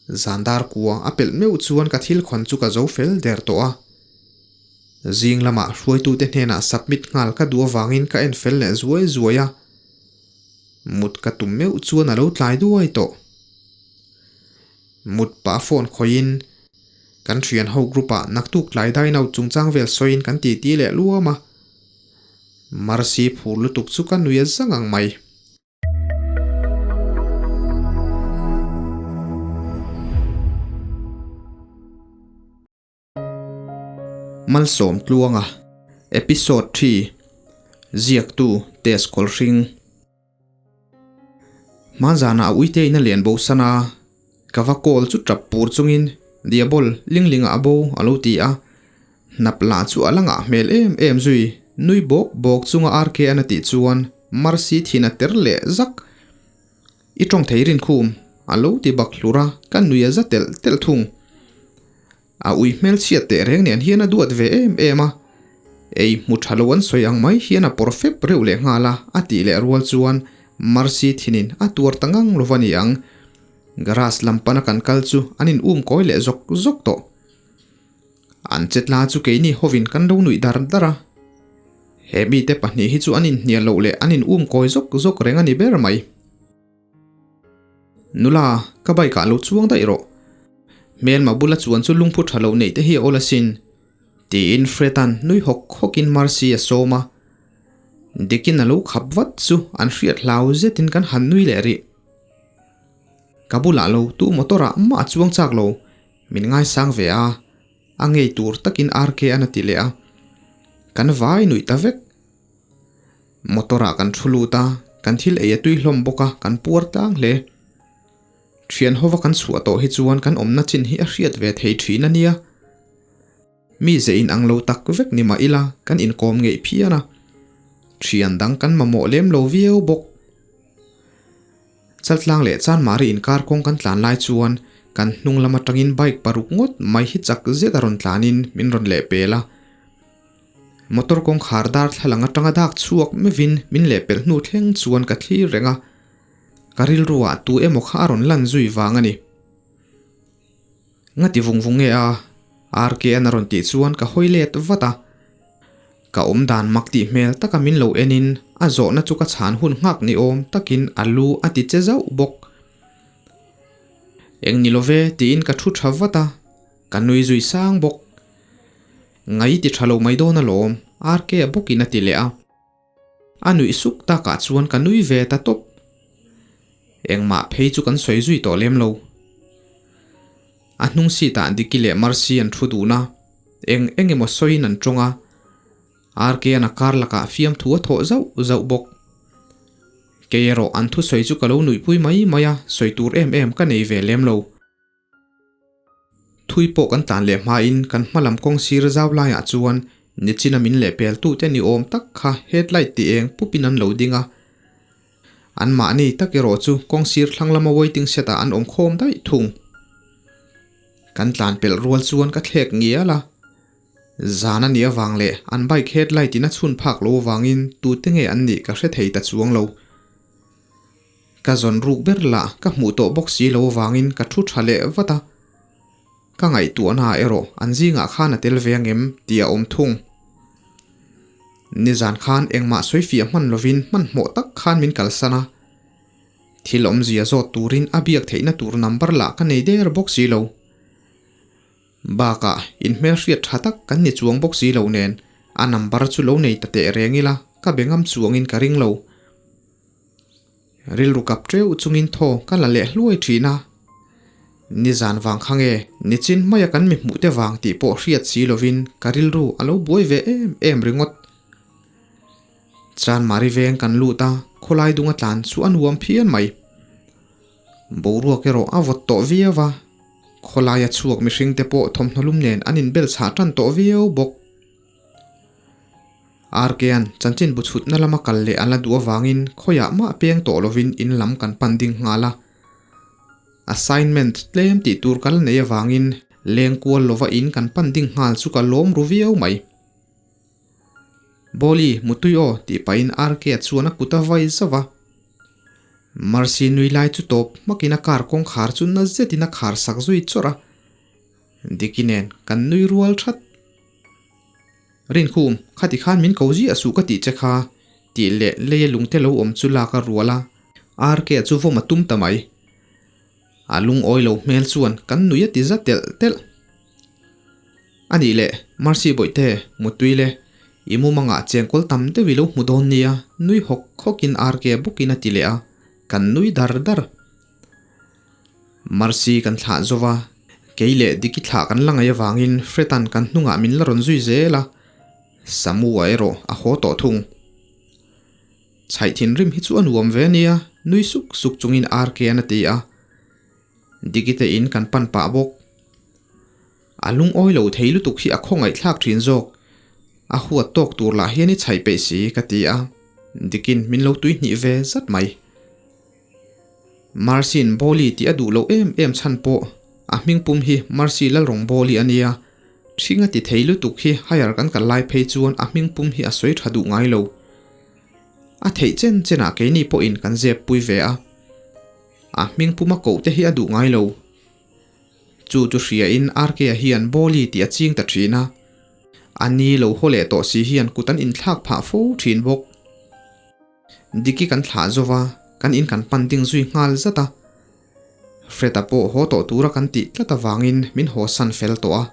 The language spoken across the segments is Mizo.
Zan dar kua a pelh meuh chuan ka thil khawn chu ka zo fel der tawh a. Zing lamah hruaitute hnenah submit nghal ka duh avangin ka en fel leh zuai zuai a. Mut ka tum meuh chuan a lo tlai duai tawh. Mut pah phone khawihin kan thian ho group ah naktuk tlai dine out chungchang vel sawiin kan titi leh luam a. Mercy phur lutuk chu ka nui a zang ang mai. Malsawm Tluanga Episode 3 Ziaktu Tess Kawlhring Hmanzana a uite in a lian bo san a, ka va call chu tap pur chungin Diabol Linglinga a bo a lo ti a, hnap lah chu a la ngah hmel em em zui, nui bawk bawk chunga RK an a tih chuan Mercy thin a ter leh zak. I tawng thei rinkhum a lo ti bak hlur a, ka nui a za telh telh thung. A ui hmelchhiat teh reng nen hian a duat ve em em a, ei hmu tha lo an sawi ang mai hian a pawr fep reuh leh nghal a, a tih leh rual chuan Mercy thinin a tuar ta ngang lo va ni ang. Garage lam pana kan kal chu an in um kawi leh zawk zawk tawh. An chetla chu keini hovin kan lo nuih dar dar a. He mite pahnih hi chu an inhnial loh leh an in um kawi zawk zawk reng a ni ber mai. Nula, ka bike ah lo chuang daih rawh. Hmelma bula chuan chu lungphu tha lo neih te hi a awl asin. Tiin Fred-a'n nui hawk hawkin Mercy a sawm a. Dikin a lo khap vat chu an hriat hlau zetin kan han nui leh rih. Ka bulah lo tu motor ah mah a chuang chak lo. Min ngaisang ve a, a ngei tur takin RK an a ti leh a, kan vai nuih ta vek. Motor ah kan thu lut a, kan thil ei a tui hlawm bawk a, kan puar tlang hle. Thian hova kan chhuah tawh hi chuan kan awmna chin hi a hriat ve thei thin a nia. Mi ze in ang lo tak vek ni mah ila kan inkawm ngeih phian a, thian dang kan mamawh lem lo viau bawk. Chaltlang leh Chanmari inkar kawng kan tlan lai chuan kan hnung lam atangin bike paruk ngawt mai hi chak zet a rawn tlanin min rawn lehpel a. Motor kawngkhar darthlalang atanga dak chhuak meuhin min lehpelh hnu thleng chuan ka thlir reng a, ka rilruah tu emaw kha a rawn lan zui vang a ni. Ngati vung vung nge a? RK-a'n a rawn tih chuan ka hawi let vat a. Ka awm dan mak tih hmel taka min lo enin a zawhna chu ka chhan hun nghak ni awm takin a lu a ti che zauh bawk. Eng ni love tiin ka thu tha vat a, ka nui zui sang bawk. Ngai ti tha lo mai dawn alawm, RK-a bawkin a ti leh a. A nuih suk takah chuan ka nui ve ta tawp. Engmah phei chu kan sawi zui tawh lem lo. A hnung seat ah Diki leh Mercy an thu dun a, eng eng emaw sawiin an tawng a. RK-a'n a kar lakah fiamthu a thawh zauh zauh bawk. Kei erawh an thusawi chu ka lo nuihpui mai mai a, sawi tur em em ka nei ve lem lo. Thui pawh kan tlan leh hmain kan hma lam kawng sir zau laiah chuan nichina min lehpeltute ni awm tak kha headlight ti eng pupin an lo ding a. Anmahni tak erawh chu kawng sir thlang lama waiting shed ah an awm khawm daih thung. Kan tlan pelh rual chuan ka thlek ngial a. Zan a nih avang leh an bike headlight in a chhun phak lo avangin tute nge an nih ka hre thei ta chuang lo. Ka zawn ruk ber lah ka hmuh tawh bawk si lo avangin ka thu tha leh vat a, ka ngaihtuahna ah erawh an zingah khan a tel ve angem tih a awm thung. Nizan khan engmah sawi fiah hman lovin hmanhmawh tak khan min kalsan a, thil awmzia zawt turin a biak theihna tur number lah ka nei der bawk si lo. Bakah inhmelhriat tha tak kan ni chuang bawk si lo nen a number chu lo nei ta teh reng ila ka be ngam chuangin ka ring lo. Rilru kap teuh chungin thaw ka la leh hluai thin a. Nizan vang kha nge nichin hmaia kan mi hmuh te vang tih pawh hriat si lovin ka rilru a lo buai ve em em ringawt. Chanmari veng kan lut a, khawlai dunga tlan chu a nuam phian mai. Boruak erawh a vawt tawh viau a, khawlaia chhuak mihring te pawh thawmhnaw lum nen an inbel chhah tan tawh viau bawk. RK-a'n chanchin bu chhutna lama kal leh a la duh avangin khawiah mah peng tawh lovin in lam kan pan ding nghal a. Assignment tlem tih tur ka la nei avangin leng kual lova in kan pan ding nghal chu ka lawm ru viau mai. Bawli, mutui aw tih pahin RK-a chuan a kut a vai zauh a. Mercy nui lai chu tawp hmakin a car kawngkhar chu na zetin a khar sak zui chawrh a. Diki nen kan nui rual that. Rinkhum, khati khan min ko ziah suh ka tih che kha, tih leh leia lungte lo awm chu lak a rual a, RK chu vawm a tum ta mai. A lungawi lo hmel chuan kan nui a ti za telh telh. A nih leh, Mercy Bawihte, Muttui le, i mumangah chengkawl tam deuh i lo hmu dawn nia, nui hawk hawkin RK bawkin a ti leh a, kan nui dar dar. Mercy kan thlah zo va, kei leh Diki thlah kan la ngaih avangin Fred-a'n kan hnungah min la rawn zui zel a, Samu-a erawh a haw tawh thung. Chhaih thinrim hi chu a nuam ve ania, nui suk suk chungin RK-a'n a ti a. Diki te in kan pan pah bawk. A lungawi lo thei lutuk hi a khawngaihthlak thin zawk. A huat tawk tur lah hian i chhaih peih si ka ti a, Dikin min lo tuihnih ve zat mai. Mercy-in Bawli tih a duh loh em em chhan pawh a hming pum hi Mercy Lalrawngbawli a nia. Ṭhing a ti thei lutuk hi higher kan kal lai phei chuan a hming pum hi a sawi ṭha duh ngai lo. A theih chen chenah keini pawhin kan zep pui ve a. A hming puma koh te hi a duh ngai lo. Chu chu hriain RK-a hian Bawli tih a ching ta ṭhin a. A ni lo haw leh tawh si hian kut an inthlak phah fo ṭhin bawk. Diki kan thlah zo va, kan in kan pan ding zui nghal zat a. Fred-a pawh haw tawh tura kan tih tlat avangin min haw san fel tawh a.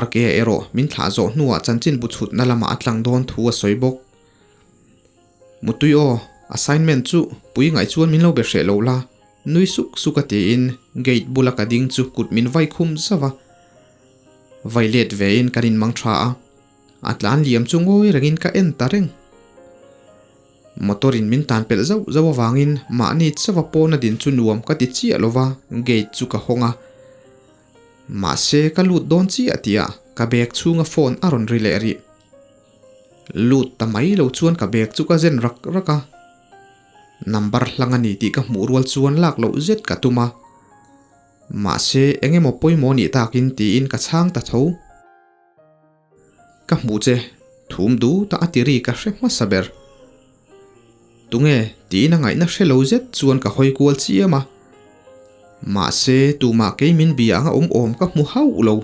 RK-a erawh min thlah zawh hnuah chanchin bu chhutna lamah a tlang dawn thu a sawi bawk. Mutui aw, assignment chu pui ngaih chuan min lo be hreh lo la, nui suk suk a tiin gate bula ka ding chu kut min vai khum zauh a. Vai let vein kan inmang tha a. A tlan liam chu ngawi rengin ka en ta reng. Motor in min tan pelh zauh zauh avangin mahni chauha pawna din chu nuam ka ti chiah lova gate chu ka hawng a. Mahse ka lut dawn chiah tihah ka bag chhunga phone a rawn ri leh rih. Lut ta mai lo chuan ka bag chu ka zen rak rak a. Number hlang a ni tih ka hmuh rual chuan lak loh zet ka tum a. Mahse eng emaw pawimawh nih takin tiin ka chhang ta tho. Ka hmuh che, thum du ta a ti ri ka hre hmasa ber. Tunge tiin a ngaihna hre lo zet chuan ka hawi kual chiam a. Mahse tumah kei min bia anga awm awm ka hmu hauh lo.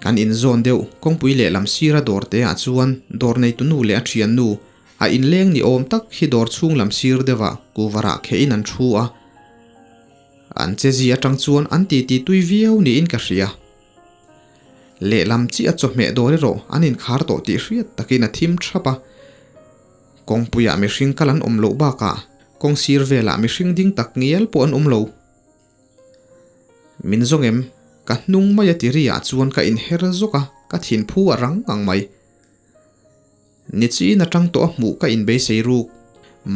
Kan inzawn deuh kawngpui lehlam sira dawr te ah chuan dawr neitu nu leh a thiannu a inleng ni awm tak hi dawr chhung lam sir deuhah kuvarah khehin an thu a. An che zi atang chuan an titi tui viau niin ka hria. Lehlam chiah chawhmeh dawr erawh an inkhar tawh tih hriat takin a thim thap a. Kawngpuiah mihring kal an awm loh bakah kawng sir velah mihring ding tak ngial pawh an awm lo. Min zawng em? Ka hnung mai a ti ri ah chuan ka inher zawk a, ka thinphu a rang ngang mai. Nichiin atang tawh a hmuh ka inbeisei ruk.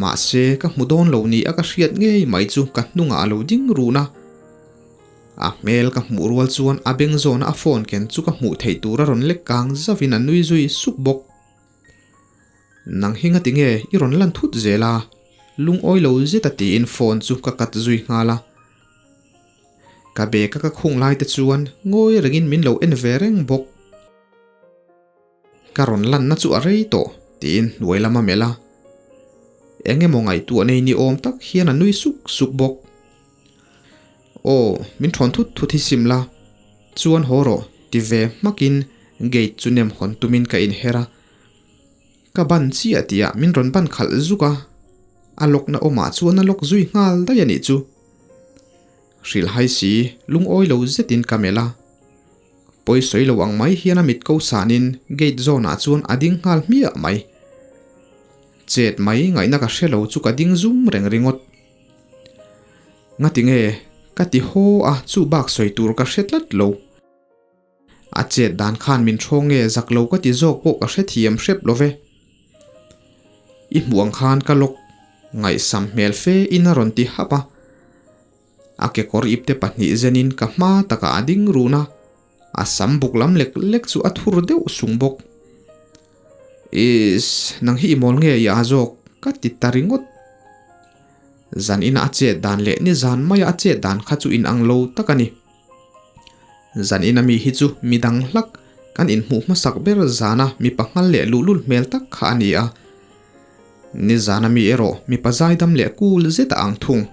Mahse, ka hmu dawn lo ni a ka hriat ngei mai chu ka hnungah a lo ding run a. A hmel ka hmuh rual chuan a beng zawna a phone ken chu ka hmuh theih tur a rawn lek kang zauhin a nui zui sup bawk. Nang hi ngati nge i rawn lan thut zel a? Lungawi lo zet a tiin phone chu ka cut zui nghal a. Ka bag a ka khung lai te chuan ngawi rengin min lo en ve reng bawk. Ka rawn lanna chu a rei tawh, tiin hnuai lam a melh a. Eng emaw ngaihtuah nei ni awm tak hian a nui suk suk bawk. Aw, min thawn thut thut hi sim la, chuan haw rawh, ti ve hmakin gate chu nem hawn tumin ka inher a. Ka ban chiah tihah min rawn ban khalh zuk a, a lawkna awmah chuan a lawk zui nghal daih a nih chu. Hrilhhai si, lungawi lo zetin ka melh a. Pawi sawi lo ang mai hian a mit ko sanin gate zawnah chuan a ding nghal hmiah mai. Chet mai ngaihna ka hre lo chu ka ding zum reng ringawt. Ngati nge ka ti haw a chu bak sawi tur ka hre tlat lo. A chet dan khan min thawng nge zak lo ka ti zawk pawh ka hre thiam hrep lo ve. I hmuh ang khan ka lawk ngaihsam hmel fe in a rawn ti hap a. A kekawr ipte pahnih zenin ka hma takah a ding run a, a sam buk lam lek lek chu a thur deuh sung bawk. Is, nang hi i mawl nge i a zawk? ka ti ta ringawt. Zan ina a chet dan leh ni zan maia a chet dan kha chu inang lo tak a ni. Zan ina mi hi chu mi dang hlak, kan inhmuh hmasak ber zana mi panghal leh luhlul hmel tak kha a ni a. Nizan ami erawh mipa zaidam leh cool zet a ang thung.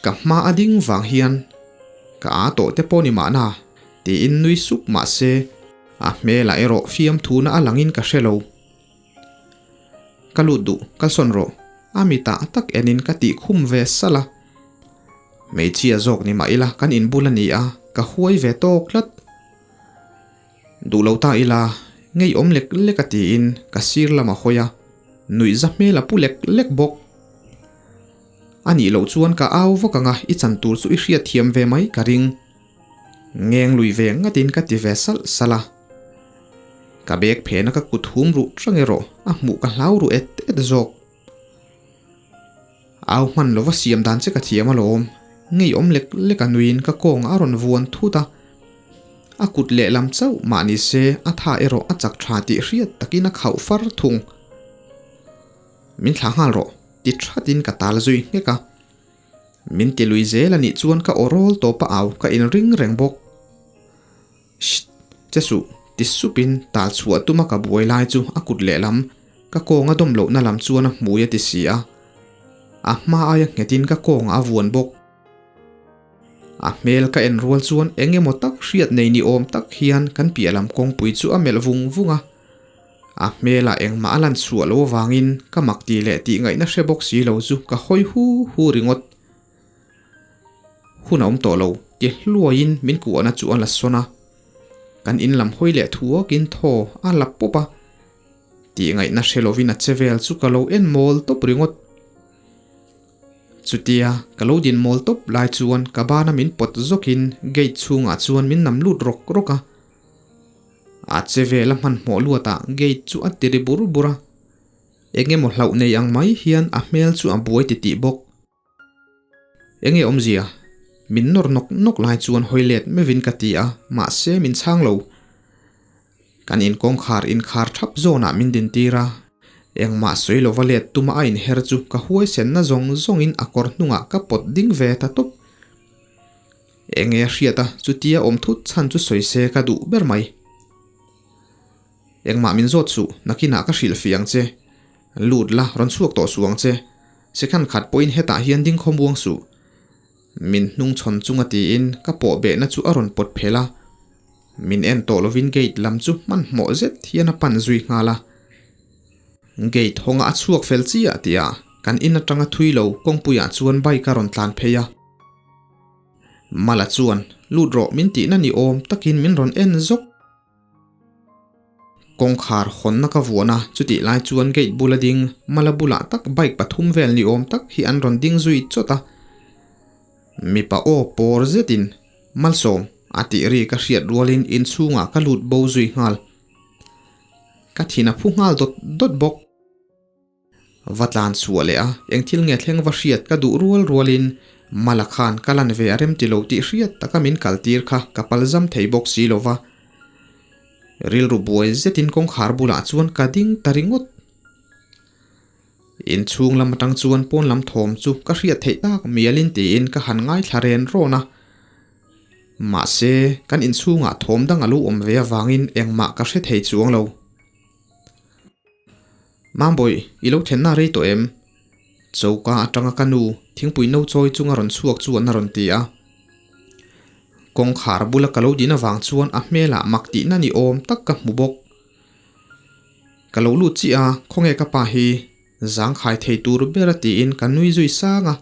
Ka hma a ding vang hian ka aa tawh te pawh ni mahna tiin nui sup mah se a hmelah erawh fiamthuna a langin ka hre lo. Ka lut duh, kalsawn rawh, a mitah tak enin ka tih khum ve salh a. Hmeichhia zawk ni mah ila kan inbul a ni a, ka huai ve tawk tlat. Duh lo ta ila, ngeiawm lek lek a tiin ka sir lam a hawi a, nuihza hmel a pu lek lek bawk. A nih loh chuan ka au vak ang a, i chan tur chu i hriatthiam ve mai ka ring. Ngeng lui ve ngatin ka ti ve salh salh a. Ka bag phena ka kut hum ruh tang erawh a hmuh ka hlau ruh et et zawk. Au hman lova siam dan che ka thiam alawm. Ngeiawm lek lek a nuiin ka kawng a rawn vuan thut a. A kut lehlam chauh mah ni se a tha erawh a chak tha tih hriat takin a khauh far thung. Min thlah nghal rawh ti thatin ka tal zui nghek a. Min ti lui zel a nih chuan ka aw rawl tawp a au ka inring reng bawk. Shh! Che suh, ti supin tal chhuah tuma ka buai lai chu a kut lehlam, ka kawng a dawm lohna lam chuan a hmui a ti si a. A hma aia nghetin ka kawngah a vuan bawk. A hmel ka en rual chuan eng emaw tak hriat nei ni awm tak hian kan piah lam kawngpui chu a melh vung vung a. A hmelah engmah a lan chhuah loh avangin ka mak ti leh tih ngaihna hre bawk si lo chu ka hawi hu hu ringawt. Hun a awm tawh lo, ti hluaiin min kuahna chu a la sawn a. Kan in lam hawi leh thuakin thaw a la pawp a. Tih ngaihna hre lovin a che vel chu ka lo en mawl tawp ringawt. Chutia ka lo din mawl tawp lai chuan ka bana min pawt zawkin gate chhungah chuan min nam lut rawk rawk a. A che vel a hmanhmawh luatah gate chu a ti ri bur bur a. Eng emaw hlauh nei ang mai hian a hmel chu a buai titih bawk. Enge awmzia? Min nawr nawk nawk lai chuan hawi let meuhin ka ti a, mahse min chhang lo. Kan inkawngkhar inkhar thap zawnah min dintir a, engmah sawi lova let tuma a inher chu ka huaisenna zawng zawngin a kawr hnungah ka pawt ding ve ta tawp. Enge a hriat a, chutia awm thut chhan chu sawi se ka duh ber mai. Engmah min zawt suh, nakinah ka hrilh fih ang che. Lut la, rawn chhuak tawh suh ang che. Sekhan khat pawhin hetah hian ding khawm uang suh. Min hnung chhawn chunga tiin ka pawh behna chu a rawn pawt phel a. Min en tawh lovin gate lam chu hmanhmawh zet hian a pan zui nghal a. Gate hawnga a chhuak fel chiah tihah kan in atanga thui lo kawngpuiah chuan bike a rawn tlan phei a. Mala chuan lut rawh min tihna ni awm takin min rawn en zawk. Kawngkhar hawnna ka vuan a, chutih lai chuan gate bula ding mala bulah tak bike pathum vel ni awm tak hi an rawn ding zui chawt a. Mipa aw pawr zetin Malsawm a tih ri ka hriat rualin inchhungah ka lut bo zui nghal. Ka thin a phu nghal dawt dawt bawk. Va tlan chhuah leh a, eng thil nge thleng va hriat ka duh rual rualin Mala khan ka lan ve a rem ti lo tih hriat taka min kal tir kha ka pal zam thei bawk si lo va. Rilru buai zetin kawngkhar bulah chuan ka ding ta ringawt. Inchhung lam atang chuan pawn lam thawm chu ka hriat theih tak mialin tiin ka han ngaithla ren rawn a. Mahse, kan inchhungah thawm dang a lo awm ve avangin engmah ka hre thei chuang lo. Mambawi, i lo thenna rei tawh em? Choka atanga ka nu, thingpui no chawi chunga rawn chhuak chuan a rawn ti a. Kawngkhar bula ka lo din avang chuan a hmelah mak tihna ni awm tak ka hmu bawk. Ka lo lut chiah a, khawnge ka pa hi zangkhai thei tur ber a tiin ka nui zui sang a.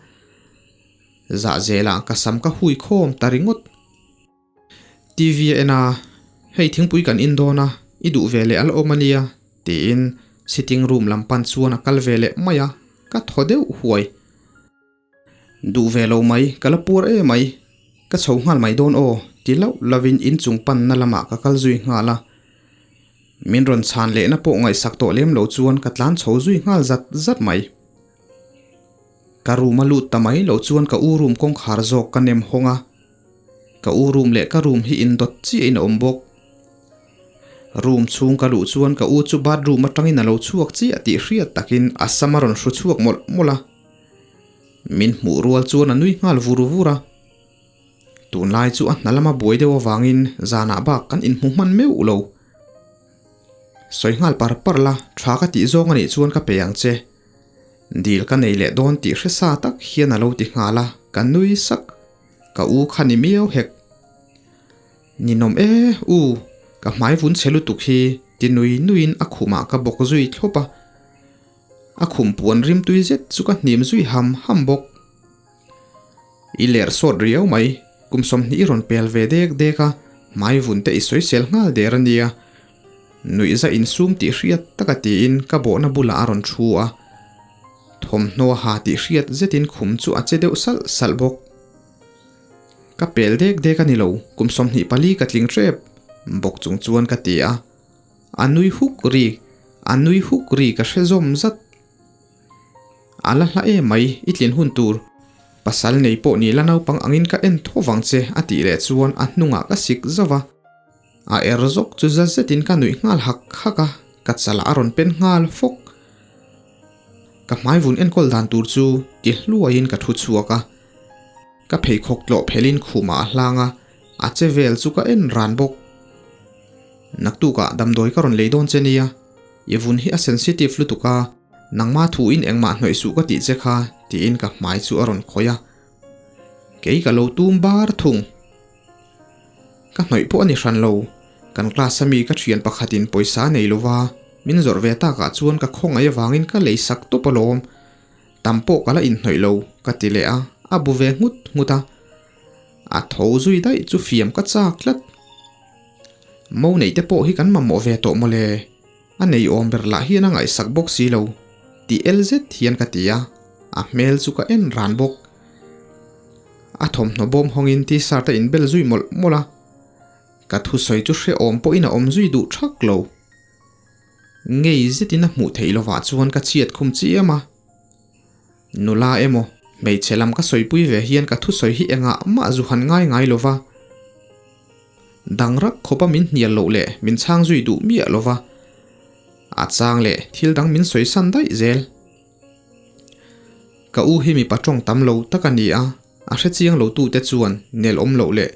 Zahzelah ka sam ka hui khawm ta ringawt. TV a en a, Hei thingpui kan in dawn a, i duh ve leh al awm a nia, tiin sitting room lam pan chuan a kal ve leh mai a, ka thaw deuh huai. Duh ve lo mai, ka la puar e mai, ka chho nghal mai dawn aw, ti lauh lovin inchung panna lamah ka kal zui nghal a. Min rawn chhan lehna pawh ngaihsak tawh lem lo chuan ka tlan chho zui nghal zat zat mai. Ka room a lut ta mai lo chuan ka u room kawngkhar zawk ka nem hawng a. Ka u room leh ka room hi indawt chiahin a awm bawk. Room chhung ka luh chuan ka u chu bathroom atangin a lo chhuak chiah tih hriat takin a sam a rawn hru chhuak mawlh mawlh a. Min hmuh rual chuan a nui nghal vur vur a. Tunlai chu a hna lama buai deuh avangin zanah bak kan inhmu hman meuh lo. Sawi nghal par par la, tha ka tih zawng a nih chuan ka pe ang che. Dil ka nei leh dawn tih hre sa tak hian a lo ti nghal a, ka nui sak. Ka u kha ni miau hek. Ninawm e, u, ka hmai vun chhe lutuk hi ti nui nuiin a khumah ka bawk zui thlawp a. A khum puan rim tui zet chu ka hnim zui ham ham bawk. I ler sawt riau mai, kum 20 i rawn pel ve dek dek a, hmai vun te i sawisel nghal der a nia. Nuihza insum tih hriat taka tiin ka bawhna bulah a rawn thu a. Thawmhnaw ha tih hriat zetin khum chu a che deuh salh salh bawk. Ka pel dek dek a ni lo, kum 24 ka tling hrep bawk chung chuan ka ti a. A nui huk ri, a nui huk ri ka hre zawm zat. A la hla em mai, i tlin hun tur. Pasal nei pawh ni la naupang angin ka en tho vang che a tih leh chuan a hnungah ka sik zauh a. A er zawk chu za zetin ka nuih nghal hak hak a, ka chalah a rawn pen nghal fawk. Ka hmai vun enkawl dan tur chu ti hluaiin ka thu chhuak a. Ka pheikhawk tlawh phelin khumah a hlang a, a che vel chu ka en ran bawk. Naktukah damdawi ka rawn lei dawn che nia, i vun hi a sensitive lutuk a, nangma thuin engmah hnawih suh ka tih che kha tiin ka hmai chu a rawn khawih a. Kei ka lo tum bar thung. Ka hnawih pawh a ni hran lo, kan class a mi ka thian pakhatin pawisa nei lova min zawrh ve takah chuan ka khawngaih avangin ka lei sak tawp alawm. Tam pawh ka la inhnawih lo, ka ti leh a, a bu ve nghut nghut a. A tho zui daih chu fiam ka chak tlat. Mo neih te pawh hi kan mamawh ve tawh mawle, a nei awm ber lah hian a ngaihsak bawk si lo, tih el zet hian ka ti a, a hmel chu ka en ran bawk. A thawmhnaw bawm hawngin t-shirt a inbel zui mawlh mawlh a, ka thusawi chu hrehawm pawhin a awm zui duh thak lo. Ngei zetin a hmuh theih lovah chuan ka chhiat khum chiam a. Nula emaw, hmeichhe lam ka sawipui ve hian ka thusawi hi engah mah zu han ngai ngai lova. Dang rak khawpa min hnial loh leh min chhang zui duh miah lova. A chang leh thil dang min sawi san daih zel. Ka u hi mipa tawng tam lo tak a ni a, a hre chiang lo tute chuan nel awm loh leh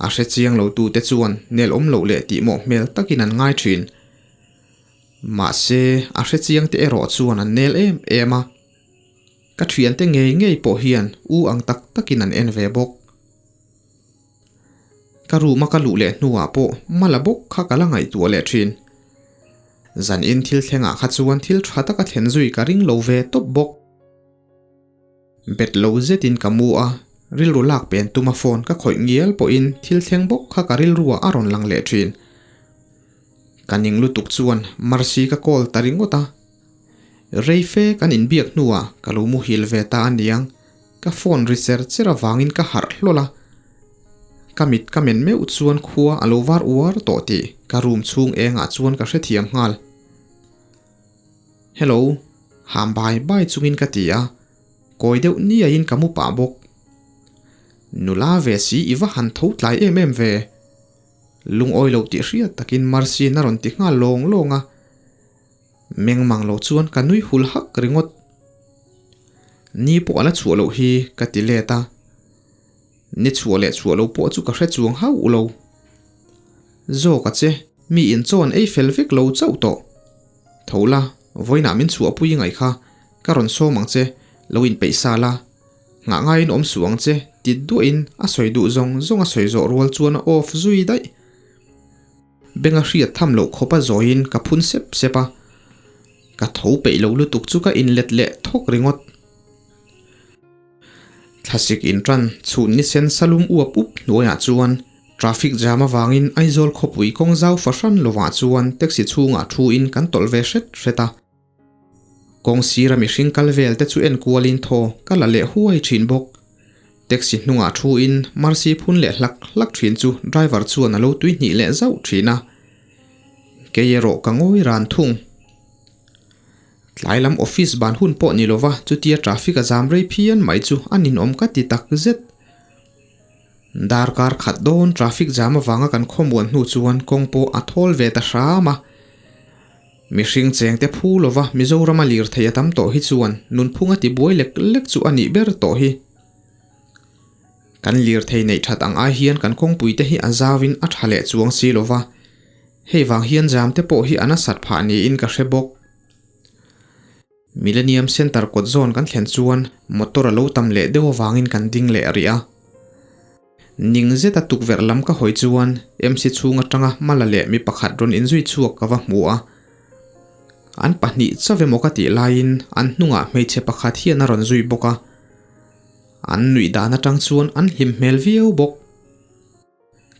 a hre chiang lo tute chuan nel awm loh leh tih mawh hmel takin an ngai thin. Mahse, a hre chiang te erawh chuan an nel em em a. Ka thiante ngei ngei pawh hian u ang tak takin an en ve bawk. Ka room a ka luh leh hnuah pawh mala bawk kha ka la ngaihtuah leh thin. Zan in thil thlengah kha chuan thil tha taka thlen zui ka ring lo ve tawp bawk. Bet lo zetin ka mu a, rilru lak pen tuma phone ka khawih ngial pawhin thil thleng bawk kha ka rilruah a rawn lang leh thin. Ka ning lutuk chuan Mercy ka call ta ringawt a. Rei fe kan inbiak hnuah ka lo muhil ve ta a niang, ka phone ri cher cher avangin ka harh hlawl a. Ka mit ka men meuh chuan khua a lo var uar tawh tih ka room chhung engah chuan ka hrethiam nghal. Hello, ham bai bai chungin ka ti a, kawi deuh niaiin ka mu pah bawk. Nula ve si i va han tho tlai em em ve. Lungawi lo tih hriat takin Mercy-in a rawn ti nghal lawng lawng a. Meng mang lo chuan ka nui hul hak ringawt. Ni pawh a la chhuah loh hi ka ti let a. Ni chhuah leh chhuah lo pawh chu ka hre chuang hauh lo. Zawk a che, mi in chaw an ei fel vek lo chauh tawh. Tho la, vawiinah min chhuahpui ngaih kha, ka rawn sawm ang che, lo inpeih sa la. Nghah ngaiin awm suh ang che, ti duahin a sawi duh zawng zawng a sawi zawh rual chuan a off zui daih. Benga hriat tham loh khawpa zawiin ka phun sep sep a, ka tho peih lo lutuk chu ka inlet leh thawk ringawt. Thlasik inṭan chhun ni sen salum uap up hnuaiah chuan traffic jam avangin Aizawl khawpui kawng zau fahran lovah chuan taxi chhungah thuin kan tawlh ve hret hret a. Kawng sira mihring kal vel te chu en kualin thaw ka la leh huai thin bawk. Taxi hnungah thuin Mercy phun leh hlak hlak thin chu driver chuan a lo tui hnih leh zauh thin a. Kei erawh ka ngawi ran thung. Tlai lam office ban hun pawh ni lova chutia traffic a zam rei phian mai chu a ninawm ka ti tak zet. Darkar khat dawn traffic jam avanga kan khawmuan hnu chuan kawng pawh a thawl ve ta hram a. Mihring chengte phu lova Mizorama lirthei a tam tawh hi chuan nunphung a ti buai lek lek chu a nih ber tawh hi. Kan lirthei neih that ang ai hian kan kawngpuite hi a zauin a tha leh chuang si lova. Hei vang hian jam te pawh hi a nasat phah niin ka hre bawk. Millennium Centre kawt zawn kan thlen chuan motor a lo tam leh deuh avangin kan ding leh rih a. Ning zeta tukverh lam ka hawi chuan MC chhung atanga Mala leh mi pakhat rawn inzui chhuak ka va hmu a. An pahnih chauh emaw ka tih laiin an hnungah hmeichhe pakhat hian a rawn zui bawk a. An nuih dan atang chuan an hlim hmel viau bawk.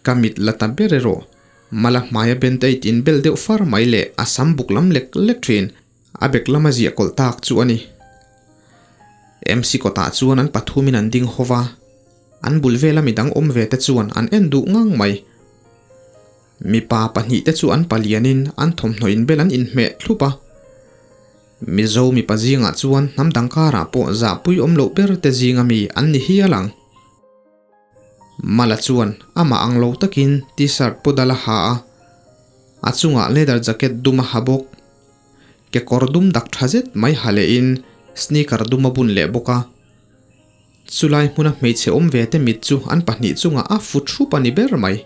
Ka mit la ta ber erawh Mala hmaia band-aid in bel deuh far mai leh a sam buk lam lek lek thin a bek lama ziah kawlh tak chu a ni. MC kawtah chuan an pathumin an ding ho va, an bul vela midang awm ve te chuan an en duh ngang mai. Mipa pahnihte chu an palianin an thawmhnaw inbel an inhmeh thlup a. Mizo mipa zingah chuan hnam dang karah pawh zahpui awm loh ber te zinga mi an ni hial ang. Mala chuan amah ang lo takin T-shirt pawh dal a ha a, a chungah leather jacket dum a ha bawk. Kekawr dum dak tha zet mai ha lehin sneaker dum a bun leh bawk a. Chulai hmuna hmeichhe awm ve te mit chu an pahnih chungah a fu thup a ni ber mai.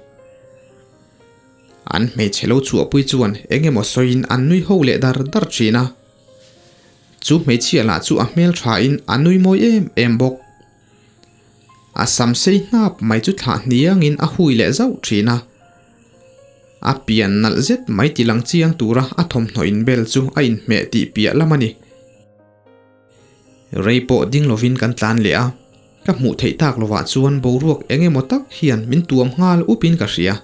An hmeichhe lo chhuahpui chuan eng emaw sawiin an nui ho leh dar dar thin a. Chu hmeichhia lah chu a hmel thain a nui mawi em em bawk. A sam sei hnap mai chu thlah hniangin a hui leh zauh thin a. A pian nalh zet mai ti lang chiang tura a thawmhnaw inbel chu a inhmeh tih piah lam a ni. Rei pawh ding lovin kan tlan leh a, ka hmuh theih tak lovah chuan boruak eng emaw tak hian min tuam nghal upin ka hria.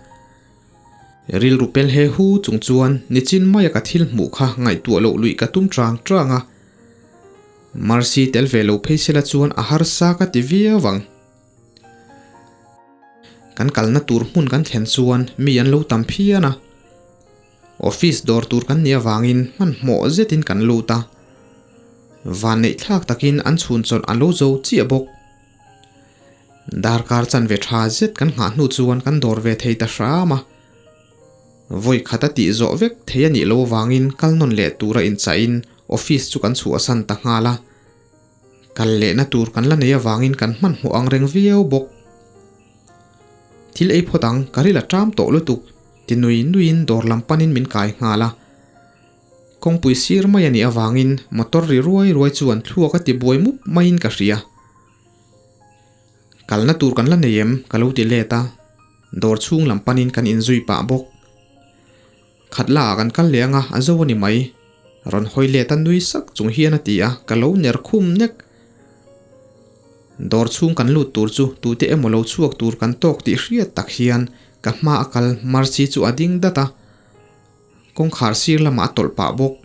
Rilru pel he hu chung chuan nichin maia ka thil hmuh kha ngaihtuah loh luih ka tum chang chang a. Mercy tel ve lo phei sela chuan a harsa ka ti viau ang. Kan kalna tur hmun kan thlen chuan mi an lo tam phian a. Office dawr tur kan nih avangin hmanhmawh zetin kan lut a. Vanneih thlak takin an chhun chawlh an lo zo chiah bawk. Darkar chanve tha zet kan nghah hnu chuan kan dawr ve thei ta hram a. Vawi khat a tih zawh vek thei a nih lo avangin kal nawn leh tura inchaihin office chu kan chhuahsan ta nghal a. Kal lehna tur kan la nei avangin kan hmanhmawh ang reng viau bawk. Thil ei phawt ang, ka ril a ṭam tawh lutuk, ti nui nuiin dawr lam panin min kai nghal a. Kawngpui sir mai a nih avangin motor ri ruai ruai chuan thluak a ti buai mup maiin ka hria. Kalna tur kan la nei em? Ka lo ti let a, dawr chhung lam panin kan inzui pah bawk. Khat la ah kan kal leh anga a zo a ni mai. Rawn hawi let a nui sak chung hian a ti a, ka lo ner khum nek. Dawr chhung kan lut tur chu tute emaw lo chhuak tur kan tawk tih hriat tak hian ka hma a kal Mercy chu a ding dat a, kawngkhar sir lamah a tawlh pah bawk.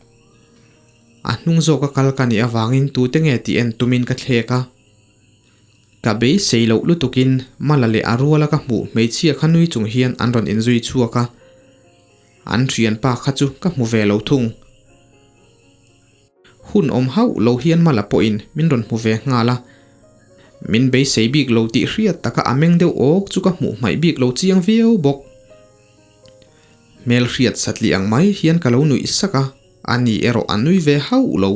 A hnung zawk a kal ka nih avangin tute nge tih en tumin ka thlek a. Ka beisei loh lutukin Mala leh a ruala ka hmuh hmeichhia kha nui chung hian an rawn inzui chhuak a, an thianpa kha chu ka hmu ve lo thung. Hun awm hauh lo hian Mala pawhin min rawn hmu ve nghal a, min beisei bik lo tih hriat taka a meng deuh awk chu ka hmuh hmaih bik lo chiang viau bawk. Hmel hriat satli ang mai hian ka lo nuih sak a, ani erawh a nui ve hauh lo.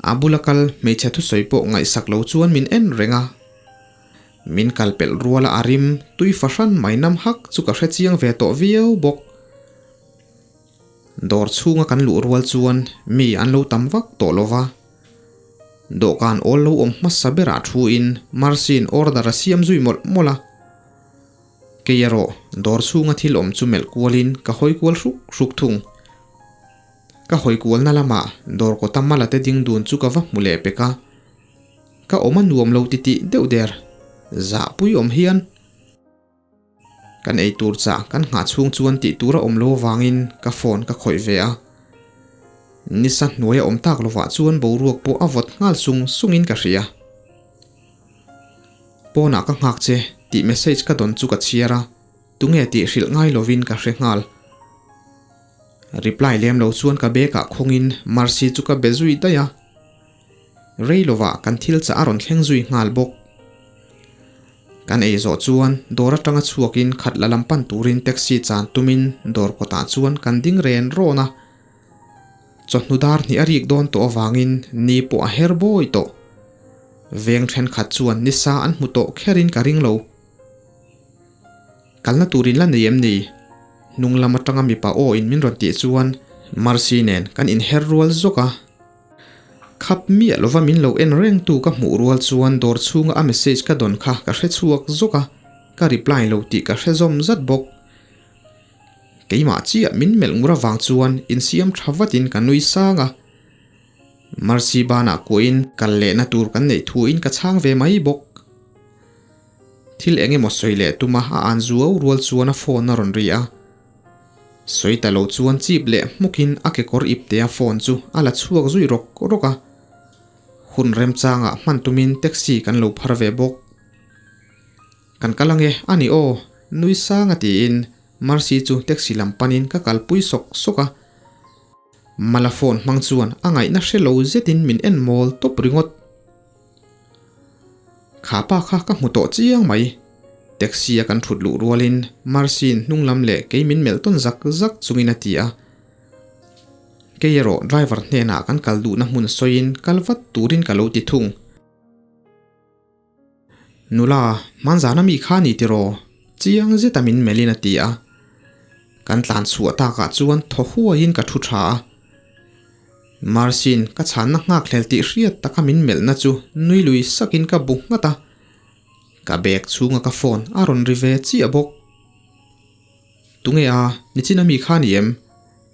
A bula kal hmeichhe thusawi pawh ngaihsak lo chuan min en reng a. Min kal pelh ruala a rim tui fahran mai nam hak chu ka hre chiang ve tawh viau bawk. Dawr chhunga kan luh rual chuan mi an lo tam vak tawh lo va. Dawhkan awl lo awm hmasa berah thuin Mercy-in order a siam zui mawlh mawlh a. Kei erawh dawr chhunga thil awm chu melh kualin ka hawi kual hruk hruk thung. Ka hawi kualna lamah dawr kawta mala te ding dun chu ka va hmu leh pek a, ka awm a nuam lo titih deuh der, zahpui awm hian. Kan ei tur chah kan nghah chhung chuan tih tur a awm lo avangin ka phone ka khawih ve a, nisa hnuai a awm tak lovah chuan boruak pawh a vawt nghal sung sungin ka hria. Pawnah ka nghak che tih message ka dawn chu ka chhiar a, tunge tih hrilh ngai lovin ka hre nghal. Reply lem lo chuan ka bag ah khawngin Mercy chu ka be zui daih a, rei lovah kan thil chah a rawn thleng zui nghal bawk. Kan ei zawh chuan dawr atanga chhuakin khat la lam pan turin taxi chan tumin dawr kawtah chuan kan ding ren rawn a, chawhnu dar hnih a rik dawn tawh avangin ni pawh a her bawi tawh. Veng thenkhat chuan nisa an hmu tawh kherin ka ring lo. Kalna turin la nei em ni? Hnung lam atanga mipa aw in min rawn tih chuan Mercy nen kan inher rual zawk a. Khap miah lova min lo en reng tu ka hmuh rual chuan dawr chhunga a message ka dawn kha ka hre chhuak zawk a, ka reply lo tih ka hre zawm zat bawk. Keimah chiah min melh ngur avang chuan insiam tha vatin ka nui sang a. Mercy banah kuahin kal lehna tur kan neih thuin ka chhang ve mai bawk. Thil eng emaw sawi leh tuma a an zuau rual chuan a phone a rawn ri a. Sawi ta lo chuan chip leh hmukin a kekawr iptea phone chu a la chhuak zui rawk rawk a. Hun remchangah hman tumin taxi kan lo phar ve bawk. Kan kal ange a ni aw, nui sang a tiin Mercy chu taxi lam panin ka kalpui sawk sawk a. Mala phone hmang chuan a ngaihna hre lo zetin min en mawl tawp ringawt. Kha pa kha ka hmu tawh chiang mai. Taxi a kan thut luh rualin Mercy-in hnung lam leh kei min melh tawn zak zak chungin a ti a. Kei erawh driver hnenah kan kal duhna hmun sawiin kal vat turin ka lo ti thung. Nula, hmanzana mi kha ni tiraw? Chiang zeta min melhin a ti a. Kan tlan chhuah takah chuan thaw huaiin ka thu tha a. Marcin, ka chhanna nghakhlel tih hriat taka min melhna chu nui lui sakin ka bu nghat a. Ka bag chhunga ka phone a rawn ri ve chiah bawk. Tunge a, nichin ami kha ni em?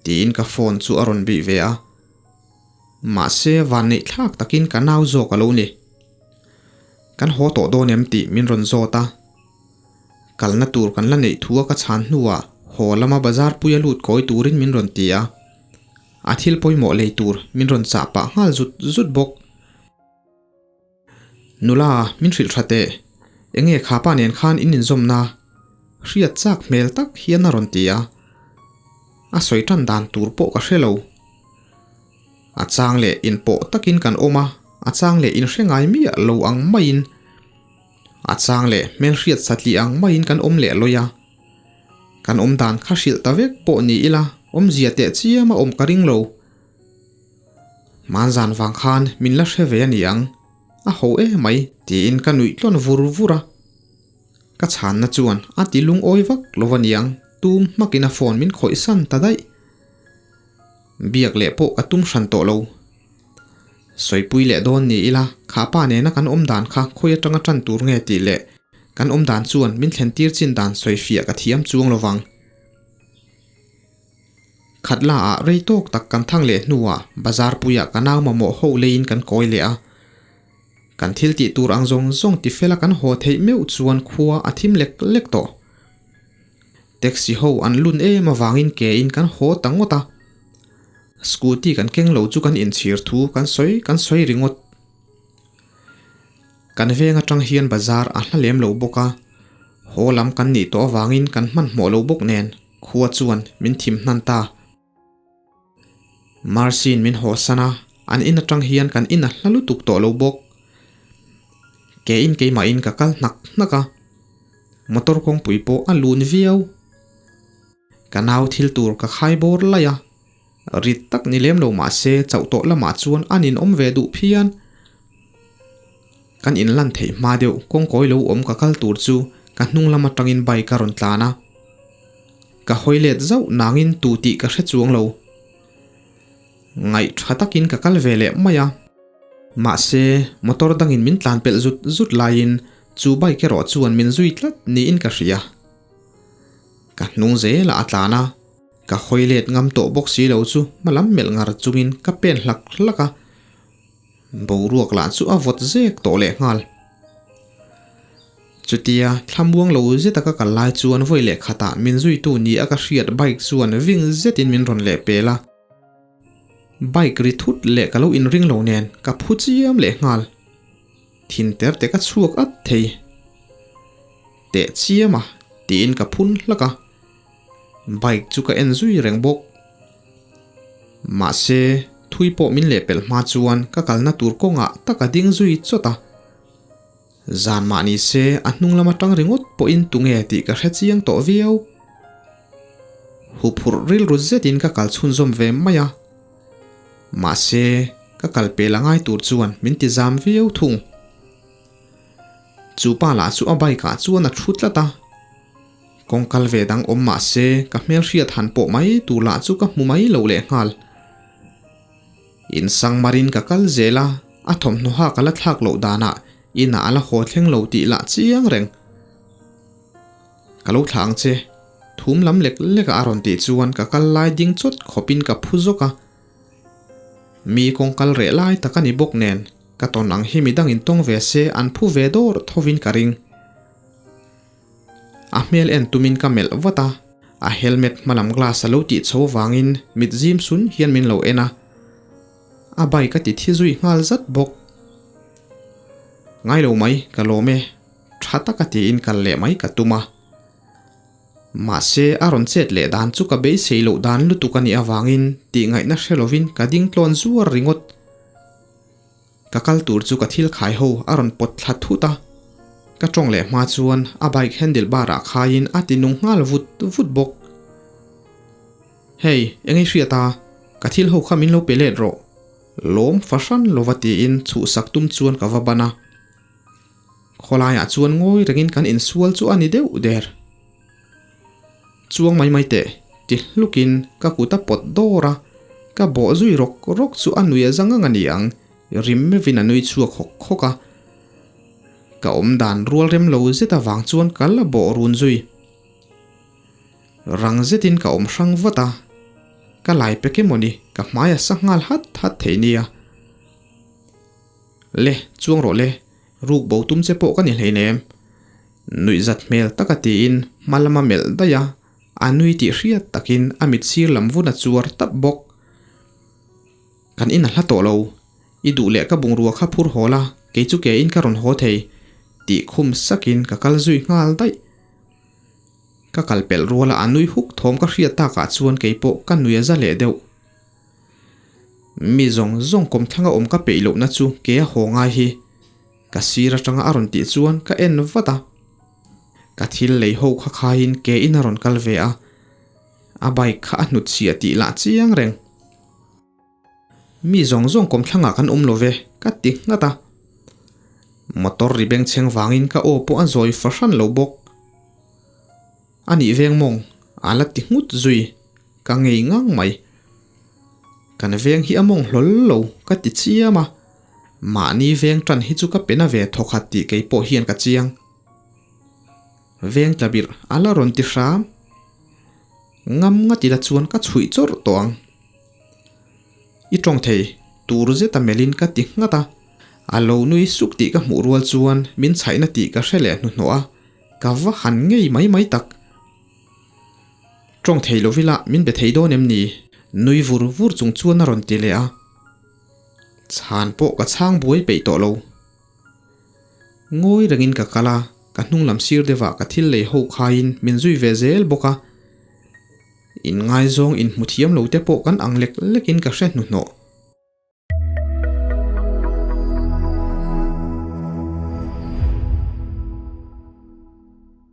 Tiin ka phone chu a rawn bih ve a. Mahse, vanneih thlak takin ka nau zawk a lo ni. Kan haw tawh dawn em tih min rawn zawt a. Kalna tur kan la neih thu a ka chhan hnuah haw lama bazar puia lut kawi turin min rawn ti a. A thil pawimawh lei tur min rawn chah pah nghal zut zut bawk. Nula, min hrilh tha teh. Enge kha pa nen khan in inzawmna? Hriat chak hmel tak hian a rawn ti a. A sawi tan dan tur pawh ka hre lo. A chang leh inpawh takin kan awm a, a chang leh inhre ngai miah lo ang maiin, a chang leh hmelhriat satliah ang maiin kan awm leh lawi a. Kan awm dan kha hrilh ta vek pawh ni ila awmzia teh chiam a awm ka ring lo. Hmanzan vang khan min la hre ve a ni ang, a ho e mai tiin ka nuih tlawn vur vur a. Ka chhanna chuan a ti lungawi vak lo a niang, tum hmakin a phone min khawih san ta daih. Biak leh pawh ka tum hran tawh lo. Sawipui leh dawn ni ila, kha pa nena kan awm dan kha khawi atanga tan tur nge tih leh kan awm dan chuan min thlen tir chin dan sawifiah ka thiam chuang lo vang. Khatla ah rei tawk tak kan thang leh hnuah bazar puiah ka nau mamawh ho leiin kan kawi leh a. Kan thil tih tur ang zawng zawng tifela kan haw theih meuh chuan khua a thim lek lek tawh. Taxi ho an lun em avangin ke in kan haw ta ngawt a. Scooty kan keng lo chu kan inchhir thu kan sawi kan sawi ringawt. Kan veng atang hian bazar a hla lem lo bawk a, haw lam kan nih tawh avangin kan hmanhmawh lo bawk nen khua chuan min thim hnan ta. Mercy-in min hawhsan a, an in atang hian kan in a hla lutuk tawh lo bawk. Keiin keimahin ka kal hnak hnak a, motor kawngpui pawh a lun viau. Ka nau thil tur ka khai bawr laih a, rit tak ni lem lo mah se chauh tawh lamah chuan an inawm ve duh phian. Kan inlan theih hma deuh kawngkawi lo awm ka kal tur chu ka hnung lam atangin bike a rawn tlan a. Ka hawi let zauh nangin tu tih ka hre chuang lo. Ngaih tha takin ka kal ve leh mai a. Mahse, motor dangin min tlan pelh zut zut laiin chu bike erawh chuan min zui tlat niin ka hria. Ka hnung zelah a tlan a, ka hawi let ngam tawh bawk si lo chu hmalam melh ngar chungin ka pen hlak hlak a. Boruak lah chu a vawt zek tawh lehnghal. Chutia thlamuang lo zeta ka kal lai chuan vawi leh khatah min zuitu ni a ka hriat bike chuan ving zetin min rawn leh pel a. Bike ri thut leh ka lo inring lo nen ka phu chiam leh nghal. Thin ter te ka chhuak at thei. Teh chiam a tiin ka phun hlak a. Bike chu ka en zui reng bawk. Mahse, thui pawh min lehpelh hma chuan ka kalna tur kawngah tak a ding zui chawt a. Zan mah ni se a hnung lam atang ringawt pawhin tunge tih ka hre chiang tawh viau. Huphurh rilru zetin ka kal chhunzawm ve mai a. Mahse, ka kal pel a ngai tur chuan min ti zam viau thung. Chu pa lah chu a bike ah chuan a thu tlat a. Kawng kal ve dang awm mah se ka hmelhriat han pawh mai tur lah chu ka hmu mai lo lehnghal. Insang marin ka kal zel a, a thawmhnaw hak a la thlak loh danah inah a la haw thleng lo tih lah chiang reng. Ka lo thlah ang che, thum lam lek lek a a rawn tih chuan ka kal lai ding chawt khawpin ka phu zawk a. Mi kawng kal reh lai tak a ni bawk nen, ka tawn ang hi midangin tawng ve se an phu ve dawr thovin ka ring. A hmel en tumin ka melh vat a, a helmet hmalam glass a lo tih chho vangin mit zim sun hian min lo en a, a bike a ti thi zui nghal zat bawk. Ngai lo mai, ka lawm e, tha taka tiin kal leh mai ka tum a. Mahse, a rawn chet leh dan chu ka beisei loh dan lutuk a nih avangin tih ngaihna hre lovin ka ding tlawn zuar ringawt. Ka kal tur chu ka thil khai ho a rawn pawt thla thut a, ka tawng leh hma chuan a bike handle bar ah khaiin a ti nung nghal vut vut bawk. Hey, eng i hriat a, ka thil ho kha min lo pe let rawh. Lawm fahran lova tiin chhuhsak tum chuan ka va ban a. Khawlaiah chuan ngawi rengin kan insual chu a ni deuh der. Chuang mai mai teh, ti hlukin ka kut a pawt dawr a, ka bawh zui rawk rawk chu a nui a za ngang a ni ang, rim meuhin a nui chhuak hawk hawk a. Ka awm dan rual rem lo zet avang chuan ka la bawh run zui. Rang zetin ka awm hrang vat a, ka lai pek emaw ni ka hmai a sa nghal hat hat thei nia. Le, chuang rawh le, ruk bo tum che pawh ka ni hleinem. Nuihzat hmel taka tiin hma lama melh daih a, a nui tih hriat takin a mit sir lam vun a chuar tap bawk. Kan in a hla tawh lo, i duh leh ka bungrua kha phur haw la, kei chu ke in ka rawn haw thei, tih khum sakin ka kal zui nghal daih. Ka kal pelh ruala a nui huk thawm ka hriat takah chuan kei pawh ka nui a za leh deuh. Mi zawng zawng kawmthlanga awm ka peih lohna chu ke a haw ngai hi. Ka sir atanga a rawn tih chuan ka en vat a. Ka thil lei ho kha khaiin ke in a rawn kal ve a. A bike kha a hnut chhiah tih lah chiang reng. Mi zawng zawng kawmthlangah kan awm lo ve, ka ti nghat a. Motor ri bengchheng vangin ka aw pawh a zawi fahran lo bawk. A nih veng mawng, a la ti nghut zui, ka ngei ngang mai. Kan veng hi a mawng hlawl lo, ka ti chiam a. Mahni veng tan hi chu ka pe na ve thawkhat tih kei pawh hian ka chiang. Veng tla birh a la rawn ti hram. Ngam nga tila chuan ka chhuih chawrh tawh ang. I tawng thei, tur zeta melhin ka ti nghat a. A lo nui suk tih ka hmuh rual chuan min chhaihna tih ka hre leh hnuhnawh a, ka va han ngei mai mai tak. Tawng thei lovila min be thei dawn em ni? Nui vur vur chung chuan a rawn ti leh a. Chhan pawh ka chhang buai peih tawh lo. Ngawi rengin ka kal a, ka hnung lam sir deuhah ka thil lei ho khaiin min zui ve zel bawk a. Inngaizawng inhmu thiam lo te pawh kan ang lek lekin ka hre hnuhnawh.